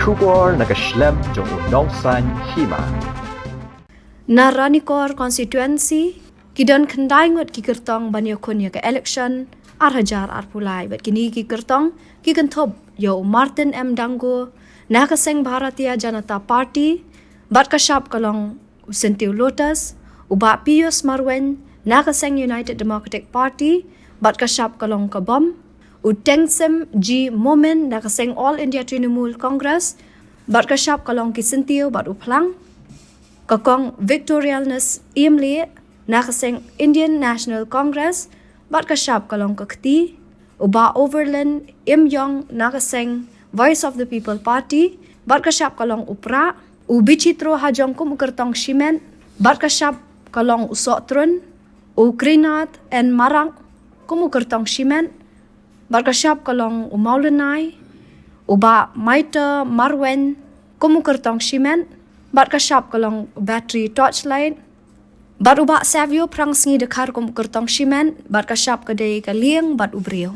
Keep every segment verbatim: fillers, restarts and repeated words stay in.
Khubor na ka shlem jong u nongsan hima. Na Ranikor constituency, ki don khyndai ngut ki kyrtong ban ïakhun ïa ka election ar hajar arphew lai, bad kine ki kyrtong ki kynthup ïa u Martin M Dangu na ka seng Bharatiya Janata Party, bad ka shap ka long u Syntiew Lotus, u Bah Pius Marwein na ka seng United Democratic Party, bad ka shap ka long ka bom, u Tengsim G Momin na ka seng All India Trinamool Congress, bad ka shap ka long ki Syntiew bad u Phlang, ka Kong Victorianus Iemlieh na ka seng Indian National Congress, bad ka shap ka long ka kti, u Bah Overland Imyong na ka seng Voice of the People Party, bad ka shap ka long u Prah, u Bichitro Hajong kum u kyrtong shimet, bad ka shap ka long u Sohtrun, u Krinath N Marak kum u kyrtong shimet, bad ka shap ka long u Mawlynai, u Bah Maita Marwein kum u kyrtong shimet, bad ka shap ka long u Battery Torchlight, bad u Bah Savio Phrangsngi Dkhar kum u kyrtong shimet, bad ka shap ka dei ka lieng bad u briew.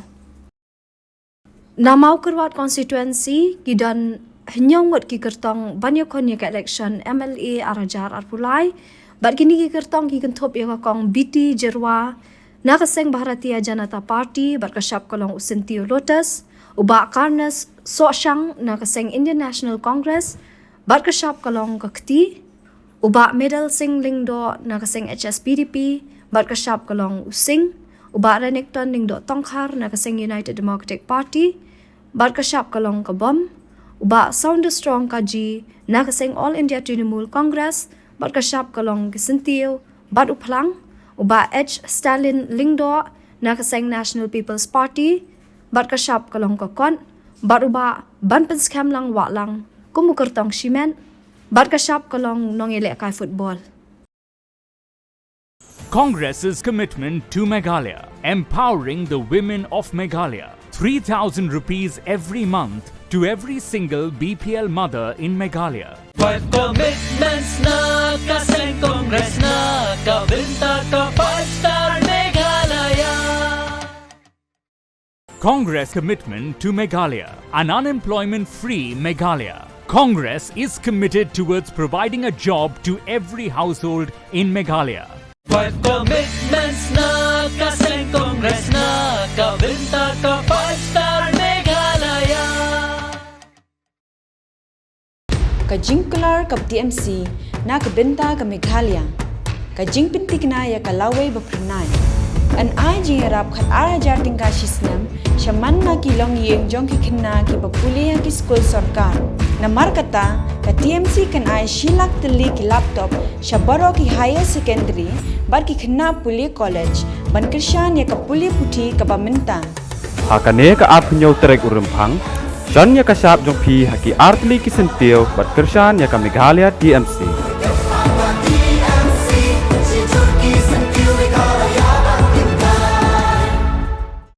Na Mawkyrwat constituency, ki don hynñiew ngut ki kyrtong ban ïakhun ïa ka election M L A ar hajar arphew lai, bad kine ki kyrtong ki kynthup ïa ka Kong B T Jyrwa na ka seng Bharatiya Janata Party, bad ka shap ka long u Syntiew Lotus, u Bah Carnes Sohshang na ka seng Indian National Congress, bad ka shap ka long ka kti, u Bah Medal Singh Lyngdoh na ka seng H S P D P, bad ka shap ka long u Singh, u Bah Renikton Lyngdoh Tongkhar na ka seng United Democratic Party, bad ka shap ka long ka bom, u Bah Sounderstrong Kaji na ka seng All India Trinamool Congress, bad ka shap ka long ki Syntiew bad u Phlang, u Bah H Stalin Lyngdoh na ka seng National People's Party, bad ka shap ka long ka kot, bad u Bah Banpynskhem Lang Wahlang kum u kyrtong shimet, bad ka shap ka long nongïalehkai football. Congress's commitment to Meghalaya, empowering the women of Meghalaya. Three thousand rupees every month to every single B P L mother in Meghalaya. Five commitments na ka seng Congress na ka bynta ka five star Meghalaya. Congress commitment to Meghalaya, an unemployment-free Meghalaya. Congress is committed towards providing a job to every household in Meghalaya. Five commitments na ka seng Congress na ka bynta ka five star Meghalaya. Ka jingkular ka T M C na ka bynta ka Meghalaya. Ka jingpynthikna ïa ka lawei ba phyrnai. Yn ai jingïarap khat ar hajar tyngka shi snem sha man la ki longïing jong ki khynnah kiba pule ha ki skul sorkar. Namar kata, ka T M C kan ai shi lak tylli ki laptop sha baroh ki higher secondary bad ki khynnah pule college ban kyrshan ïa ka pule puthi kaba mynta. Ha kane ka arphew hynñiew tarik u Rymphang, shon ïa ka shap jong phi ha ki artylli ki syntiew bad kyrshan ïa ka Meghalaya T M C.